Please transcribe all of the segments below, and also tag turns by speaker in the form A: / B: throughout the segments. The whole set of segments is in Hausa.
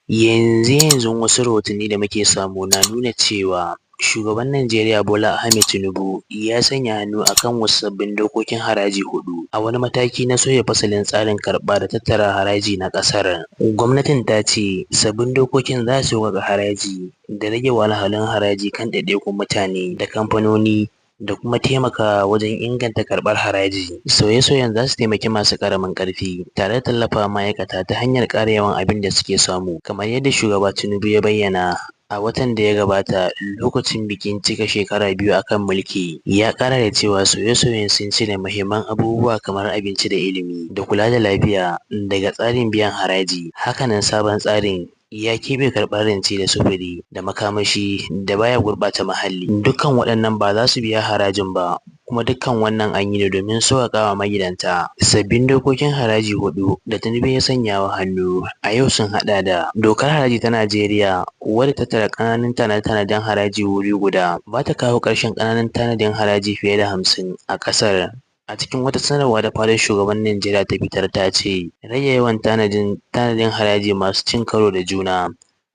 A: Yanzu-yanzun wasu rahotanni da muke samu na nuna cewa shugaban Najeriya Bola Ahmed Tinubu ya sanya hannu a kan wasu sabbin dokokin haraji huɗu a wani mataki na sauya fasalin tsarin karɓa da tattara haraji na ƙasar. Gwamnatin ta ce sabbin dokokin za su sauƙaƙa haraji da rage wahalhalun haraji kan ɗaiɗaikun mutane da kamfanoni da kuma taimakawa wajen inganta karɓar haraji. Sauye-sauyen za su taimaki masu ƙaramin ƙarfi tare da tallafawa ma'aikata ta hanyar ƙara yawan abin da suke samu, kamar yadda Shugaba Tinubu ya bayyana a watan da ya gabata lokacin bikin cika shekara 2 a kan mulki. Ya ƙara da cewa sauye-sauyen sun cire muhimman abubuwa kamar abinci da ilimi da kula da lafiya daga tsarin biyan haraji. Haka nan sabon tsarin ya keɓe karɓar rance da sufuri da makamashi da baya gurɓata muhalli. Dukkan waɗannan ba za su biya harajin ba, kuma dukkan wannan an yi ne domin sauƙaƙawa magidanta. Sabbin dokokin haraji huɗu da Tinubu ya sanya wa hannu a yau sun haɗa da Dokar Haraji ta Najeriya, wadda ta tattara ƙananan tanade-tanaden haraji wuri guda, ba ta kawo ƙarshen ƙananan tanadin haraji fiye da 50 a ƙasar. A cikin wata sanarwa da fadar shugaban Najeriya ta fitar ta ce, rage yawan tanadin haraji masu cin karo da juna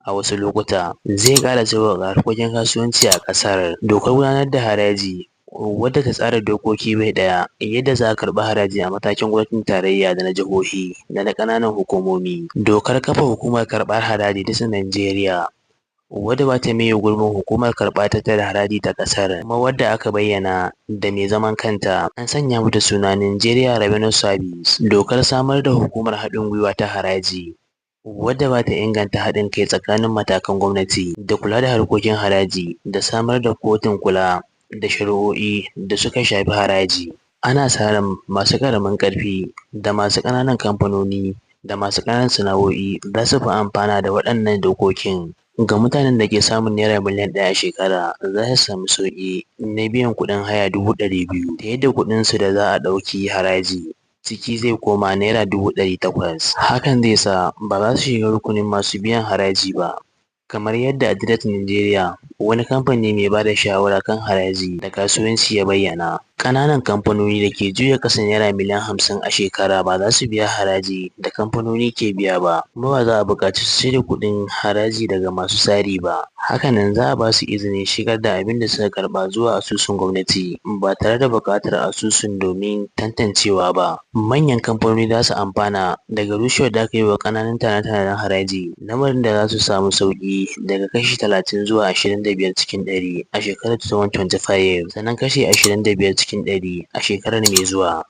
A: a wasu lokuta zai ƙara sauƙaƙa harkokin kasuwanci a ƙasar. Dokar gudanar da haraji, wadda ta tsara dokoki bai ɗaya yadda za a karɓi haraji a matakin gwamnatin tarayya da na jihohi da na ƙananan hukumomi. Dokar kafa hukumar karɓar haraji ta Najeriya, wadda ba ta maye gurbin hukumar karɓa tattara haraji ta ƙasar, kuma wadda aka bayyana da mai zaman kanta, an sanya mata suna Nigeria Revenue Service. Dokar samar da hukumar haɗin gwiwa ta haraji, wadda ba ta inganta haɗin kai tsakanin matakan gwamnati da kula da harkokin haraji da samar da kotun kula da shari'o'i da suka shafi haraji. Ana sa ran masu ƙaramin ƙarfi da masu ƙananan kamfanoni da masu ƙananan sana'o'i za su fi amfana da waɗannan dokokin. Ga mutanen da ke samun Naira miliyan 1 a shekara, za su sami sauƙi na biyan kuɗin haya 200,000, ta yadda kuɗinsu da za a ɗauki haraji ciki zai koma Naira 800,000. Hakan zai sa ba za su shiga rukunin masu biyan haraji ba, kamar yadda Adrat Nigeria, wani kamfani mai ba da shawara kan haraji da kasuwanci ya bayyana. Ƙananan kamfanoni da ke juya ƙasa da Naira miliyan 50 a shekara ba za su biya haraji da kamfanoni ke biya ba, kuma ba za a buƙaci su cire kuɗin haraji daga masu sari ba. Haka nan za a ba su izinin shigar da abin da suka karɓa zuwa asusun gwamnati ba tare da buƙatar asusun domin tantancewa ba. Manyan kamfanoni za su amfana daga rushewar da aka yi wa ƙananan tanade-tanaden haraji, lamarin da za su samu sauƙi daga kashi 30 zuwa 25 cikin ɗari a shekarar 2025, sannan kashi 25 cikin ɗari a shekarar mai zuwa.